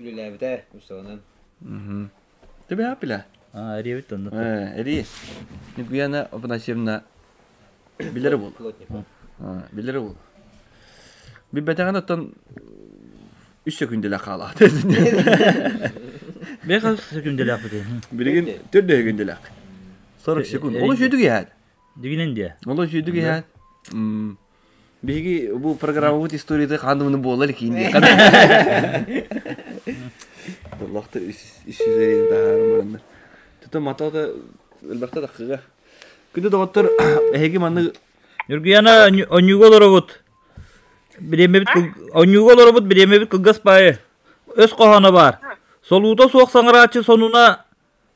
Үлэлээбитэ учууталынан. Тебе аппила. А, эриэбит онно. Эри. Ньукуяна Афанасьевна билэрэ буолла. Плотников. Билэрэ буолла. Билбэтэҕин оттон үс сөкүндэлээх хаалаат. Бэхэ сөкүндэлээхпит. Билигин төрдө сөкүндэлээх. 40 секунд. Олус үдүк иһээт. Дигинен диэ. Олус үдүк иһээт. Биһиги бу программабыт историята хаандымыны буолар киин диэххэ. Аллахта үс үс таһаарым бараннар. Тута матата элбэхтэ тахсыга. Күндү доҕоттор, эһиги маннык Ньургуяна онньууга олоробут. Бириэмэбит онньууга олоробут бириэмэбит кылгас баайы. Өс хоһооно баар. Солуута суох саҥарааччы сонуна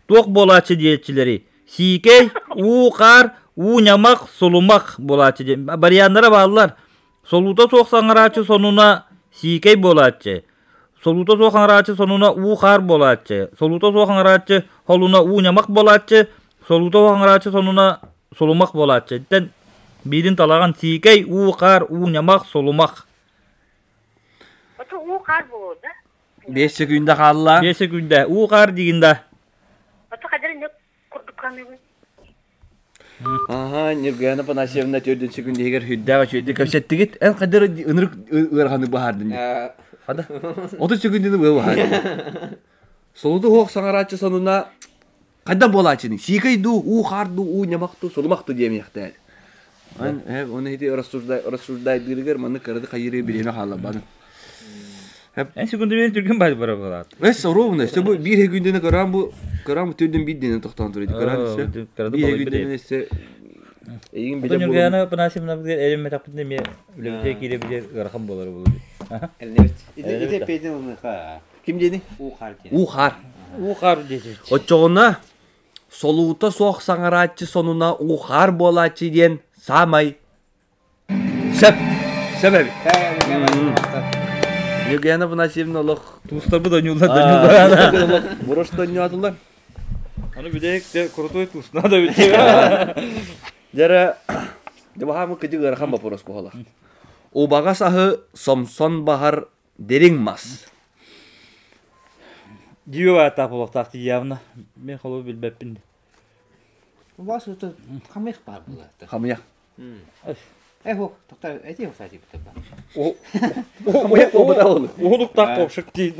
туох буолааччы диэччилэри. Сиикэй, уу хаар, уу ньамах, сулумах буолааччы диэн. Барьяннара бааллар. Солуута суох саҥарааччы сонуна сиикэй буолааччы. Солуута суох аҥарааччы сонуна уу хаар буолааччы. Солуута суох аҥарааччы холуна уу ньамах буолааччы. Солуута суох аҥарааччы сонуна сулумах буолааччы. Итинтэн биирин талаҕан сиикэй, уу хаар, уу ньамах, сулумах. Ото уу хаар буолуо да? 5 секунда хаалла. 5 секунда. Уу хаар диигин да. Ото хадыр не курдук ханыыбын. Аха, Ньургуяна Афанасьевна төрдүн секундиһигэр хүрдээх үчүгэйдик кэпсэттигит. Эн хадыр ынырык ыараханы быһаардын. Хада. 30 секунданы быа быһаардын. Солуду хуох саҥарааччы сонуна хайда буолааччыны? Сиикэй дуу, уу хаар дуу, уу ньамах дуу, сулумах дуу диэмиэхтээр. Ан оны ити рассуждай рассуждайдыырыгар маннык кырады хайырыы бириэмэ хаалларбатын. Эн секунда биэрин түргэн баар бара буолаат. Эс ровно, все бу биир секунданы көрөн бу көрөн бу түрдүн биир дэнэ тохтоон турар. Көрөн все. Биир секунданы все эйигин биле болун. Ньургуяна Афанасьевна эримметахпытын эмиэ үлэбитигэр киирэбитигэр ыарахан буолар буолуо. Элнебит. Ити петин ылныха. Ким диэни? Уу хаар диэн. Уу хаар. Уу хаар диэти. Оччоҕуна солуута суох саҥарааччы сонуна уу хаар буолааччы диэн саамай Сөп. Сөп эбит. Евгения Афанасьевна олох Туустарбыт ойуулар доньуулар. Олох буруш доньоотулар. Аны бүтэһик де крутой туус надо бит. Дьэрэ дебаһаамы кыдьык ыарахан вопрос буола. Убаҕас аһы сомсон баһар дириҥ мас. Дьиэ ааттаах буолуохтаах явно. Мен холу билбэппин. Убаҕас это хамыйах баар буолар. Хамыйах. Э, тоқтар, эти кстати, Уһулуктаах ковшик диин.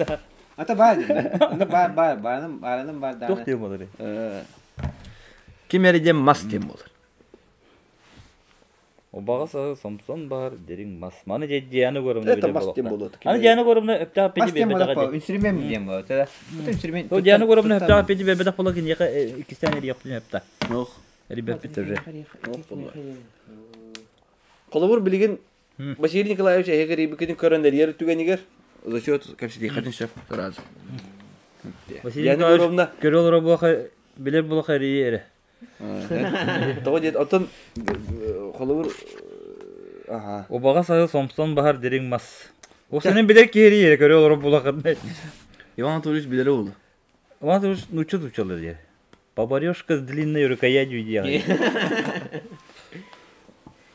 Ата баар, аны баар, баар, баарыным, баарыным бар Туох диэн болар? Ким эрэ диэн мас диэн болар. Убаҕас аһы сомсон баар дириҥ мас. Маны дьэ Диана Егоровна Это билэр мас диэн буолуохтаах. буолуо. Аны Диана Егоровна өптөөх Мас пити диэн биэрбэтэҕэ болар, дии. инструмент диэн болар. Инструмент. То Диана Егоровна өптөөх пити биэрбэтэх буола киниэхэ иккистээн эрийэхпитин өптө. Ох. Эрийбэппит уже. Холобур билигин Василий Николаевич эһиги эрийбиккитин көрөн эрийэр түгэнигэр зачет кэпсэтиэххитин сөп сразу. Василий Диана Николаевич Егоровна көрө олоро буолха билэр буолха эрийэ эрэ. Тоҕо диэт оттон холобур аха Убаҕас аһы сомсон баһар дириҥ мас. Ол сенен билэр киһи эрийэ көрө олоро буолха. Иван Анатольевич билэрэ буолуо. Иван Анатольевич нуучча тучалар диye. Поборешка с длинной рукоятью диye.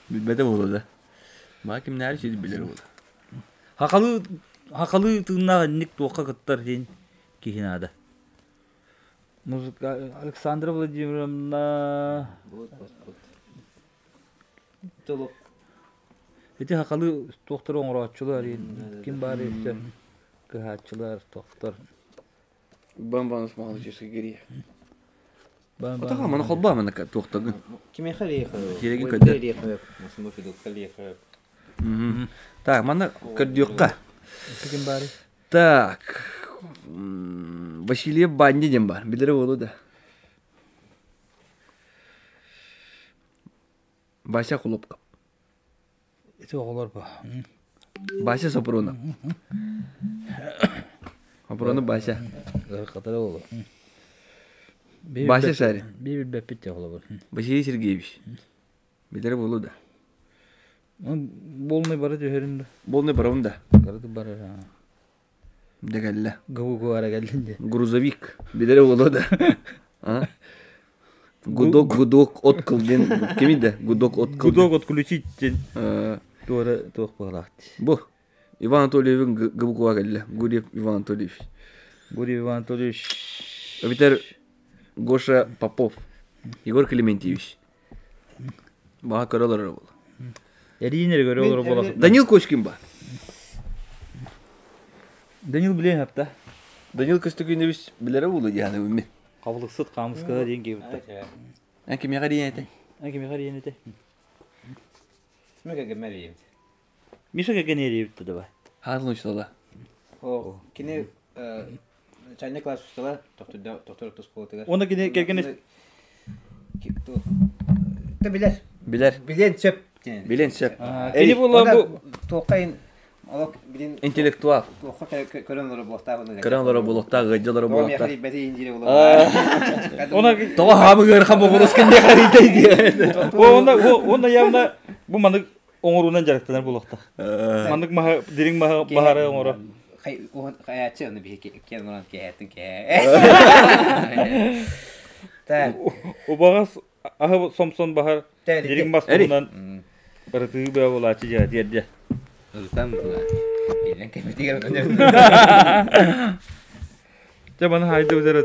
Билбэтэ буолуо да. Маа кимнээри сири билэр буолуо. Хахалы хахалы тыыннаах инник туохха кыттар диэн киһи наада. Музыка Александра Владимировна Толук. Ити хахалы туохтары оҥорооччулар ким баар өссө кыһааччылар тохтор. Бам Иванович Михайлович гири. Отаха маны холбаа маны туохтагын. Кимиэхэ лиэхэ? Киэрэгин көдөр. Лиэхэ. Мусуну фидукка лиэхэ. Так, маны көрдүөххэ. Ким баары? Так. Васильев Банди диэн бар. Билэрэ буолуо да. Вася Хлопков. Ити оҕолор бу. Вася Сопрунов. Сопрунов Вася. Катары оҕолор. Вася Шарин. Бии билбэппит те оҕолор. Василий Сергеевич. Билэрэ буолуо да. Болнай бара түһэрин да. Болнай барабын да. Барыты барар. Дэ кэллэ. Губу ара кэллин де. Грузовик. Билэрэ буолуо да. А? Гудок, гудок, откыл диэн. Кимий да? Гудок, откыл. Гудок отключить диэн. Туора туох быһалаах. Бу. Иван Анатольевич Габукова кэллэ. Гурьев Иван Анатольевич. Гурьев Иван Анатольевич. Эбэтэр Гоша Попов. Егор Клементьевич. Баҕа көрө олорор буолла. Эриин эрэ көрө олорор буола. Данил Кочкин ба. Данил билиэн хапта. Данил Костюкинович билэрэ буолуо диэханы мин. Хабылыксыт хаамыскада диэн киирбитэ. Эн кимиэхэ диэн этэ? Эн кимиэхэ диэн этэ? Миша кэгэмэ Миша кэгэнэ диэбит да Хаатын учуутала. О, кини начальник класс учуутала, доктор оскуолатыгар. Уонна кини кэргэнэ Та билэр. Билэр. Билиэн сөп. Билиэн сөп. Кини буолла бу туохха ин Олох билин Интеллектуал. туохха көрөн олорор буолуохтаах онно. Көрөн олорор буолуохтаах, ыалдьа олорор Тоҕо миэхэ буолуохтаах. билбэти индире буолуохтаах. Она Тоҕо хаамы ыарахан боппуруос кэннэ харыйдай диэн. Уонна уонна явно бу маннык оҥоруунан дьарыктанар буолуохтаах. Маннык маһы дириҥ маһы баһары оҥоро. Хайааччы аны биһи киэн онон кэһээтин кэһээ. Так. Убаҕас аһы сомсон баһар дириҥ мас туһунан ырытыы бөҕө буолааччы дьэ тиэрдэ. Ырытан була. Илэн кэмитигэр Дьэ маны хайды бузар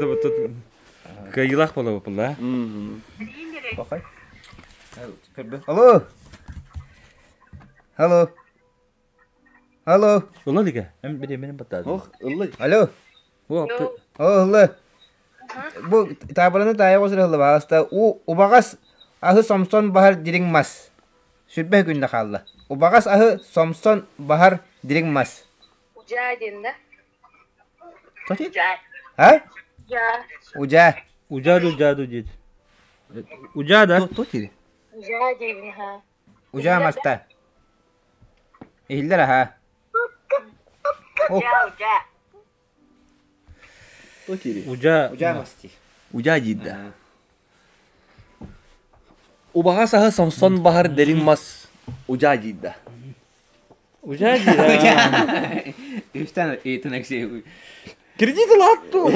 кыайыылаах буолабыппын Алло. Алло. Алло. Ылла дигэ. Эм бириэмэни баттаады. Ох, ылла. Алло. О, О, ылла. Бу таабыраны таайа оҕус ылла баҕаста. У убаҕас аһы сомсон баһар дириҥ мас. Сүрбэ күннэ хаалла. Убаҕас аһы сомсон баһар дириҥ мас. Удьаа диэн да? Тоти? Удьаа. А? Удьаа. Удьаа. Удьаа удьаа диэт. Удьаа да? Тотири. Удьаа диэбин ха. Удьаа маста. Иһиллэр аха. Удьаа, удьаа. Тотири. Удьаа. Удьаа масти. Удьаа диир Убаҕас аһы сомсон баһар дириҥ мас удьаа диир да. Удьаа диир. Үстэн ыйтын Алексей. Кредит ылаатту.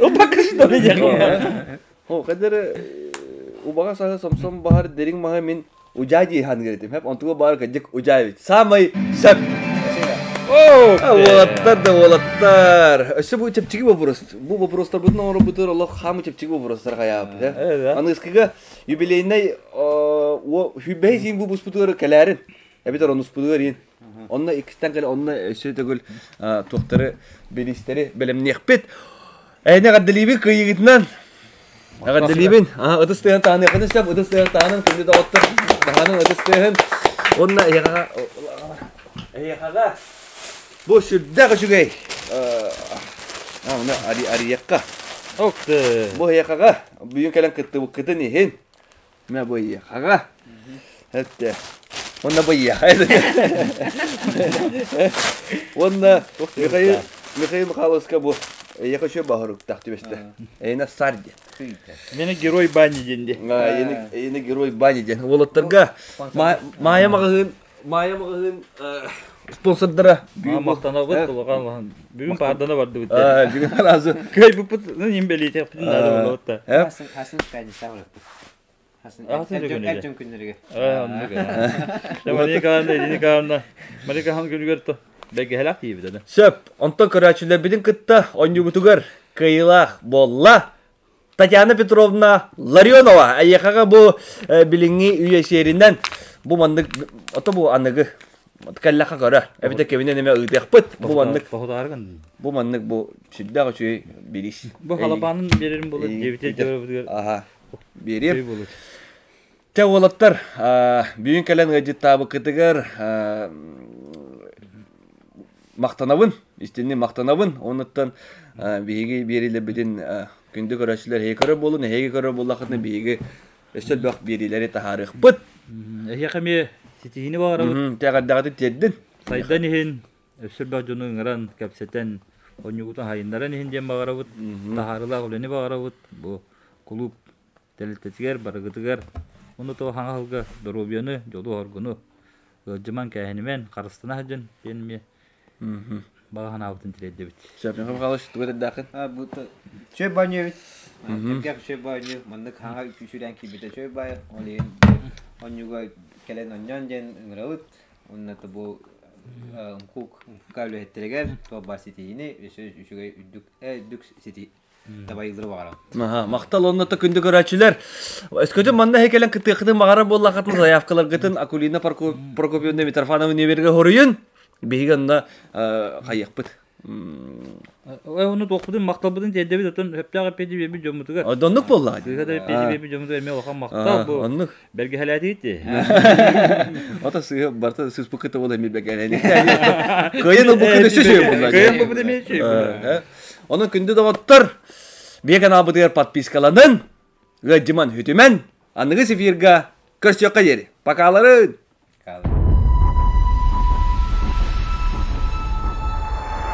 Ылбакка что ли? О, кадыр убаҕас аһы сомсон баһар дириҥ маһы мин удьаа дии ханыгыр этим. Хэп онтуга баар кырдьык удьаа эбит. Самый сөп. Уолаттар да уолаттар. Өссө бу чэпчэки вопрос. Бу вопростарбытын оҥорбутугар олох хаамы чэпчэки вопростар хайаабыт. Аныгыскыга юбилейнай хүбэһи сиин бу буспутугар кэлээрин. Эбэтэр онуспутугар иин. Онно иккистэн кэлэ онно өссө төгүл туохтары бириистэри бэлэмниэхпит. Эйне эҕэрдэлиибин кыайыыгытынан. Эҕэрдэлиибин. Ытыс тыаһын таһыныаххытын сөп, ытыс тыаһын таһынан күндү доҕоттор таһанын ытыс тыаһын. Уонна эйиэхэҕэ эйиэхэҕэ бу сүрдээх үчүгэй а арыйыахха. Ох ты. Бу эйиэхэҕэ бүгүн кэлэн кыттыбыккытын иһин Мэ бу эйиэхэҕэ. Этте. Уонна бу эйиэхэ. Уонна Михаил Михаил Михайловска бу эйиэхэ үчүгэй баһыруктаах түбэстэ. Эйиэнэ сар диэн. Мени герой бани диэн ди. Эйиэнэ герой бани диэн. Уолаттарга Маайа маҕаһыын Маайа маҕаһыын спонсордара. Махтанабыт улахан бүгүн паардана бардыбыт. Бүгүн аразы. Кыайбыппыт ним бэлиэтиэхпитин наада буолуот та. Хасын хасын пятница барыппыт. Хасын эр дьон күннэригэр. Оннук. Мария Каанна, Ирина Каанна, Мария Кахан күнүгэр то бэргэһэлээх тиийбит аны. Сөп. Онтон көрөөччүлэрбитин кытта оонньуубутугар кыайыылаах буолла. Татьяна Петровна Ларионова эйиэхэҕэ бу билиҥҥи үйэ сиэринэн бу маннык ото бу аныгы кэллэххэ көрө эбэтэр кэбинэн эмэ ыытыахпыт бу маннык бу маннык бу сүрдээх үчүгэй бириис бу халабаанын биэрэрим буолар диэбитэ дьарыбытыгар аха биэриэм Чэ уолаттар бүгүн кэлэн ыалдьыттаабыккытыгар махтанабын, истинни махтанабын. Онуттан биһиги биэриилэрбитин күндү көрөөччүлэр эһиги көрөр буолун, эһиги көрөр буоллаххытына биһиги өссө элбэх биэриилэри таһаарыахпыт. Эһиэхэ эмиэ ситиһиини баҕарабыт. Тэҕэрдэҕитин тиэрдин. Сайдан иһин, өссө элбэх дьону ыҥыран, кэпсэтэн, онньугутун хайыннаран иһин диэн баҕарабыт. Таһаарыылаах үлэни баҕарабыт. Бу кулууп тэрилтэтигэр барыгытыгар уонна тоҕо хаҥа сылга доруобуйаны, дьолу-соргуну ыалдьымаҥ, кээһэнимэн, харыстана сылдьын диэн эмиэ баҕа санаабытын тириэрдэбит. Сөп, Михаил Михайлович, тугу этэрдээххин? Чөй баанньыыбыт. Кэргэх чөй баанньыы маннык хаҥа үксүүрэн киирбитэ чөй баайа. Ол иһин онньуга кэлэн онньоон диэн ыҥырабыт. Уонна бу мкук МК үлэһиттэригэр туох баар ситиһиини өссө үчүгэй үрдүк үрдүк сити табайыллары баҕарабын. Аха, махтал онно та күндү көрөөччүлэр. Өскөтүн манна кэлэн кыттыаххытын баҕарар буоллаххытына заявкаларгытын Акулина Прокопьевна Митрофановна универга хоруйун. Биһиги онно хайыахпыт. Ону туохпутун махталбытын тиэрдэбит отон сөптөөх эппиэти биэрбит дьоммутугар. Оннук буоллаҕа. Сыыһа да эппиэти биэрбит дьоммутугар эмиэ улахан махтал бу. Оннук. Бэргэһэлээтигит Ото сыыһа барыта сыыспыккыта буола эмиэ бэргэһэлээтигит. Кыайан ылбыккыт өссө үчүгэй буолла. Кыайан ылбыт эмиэ үчүгэй буолла. Онон күндү доҕоттор, биэ каналбытыгар подпискаланын, ыалдьыман хүтүмэн, аныгыс эфирга көрсүөххэ диэри. Покаларын!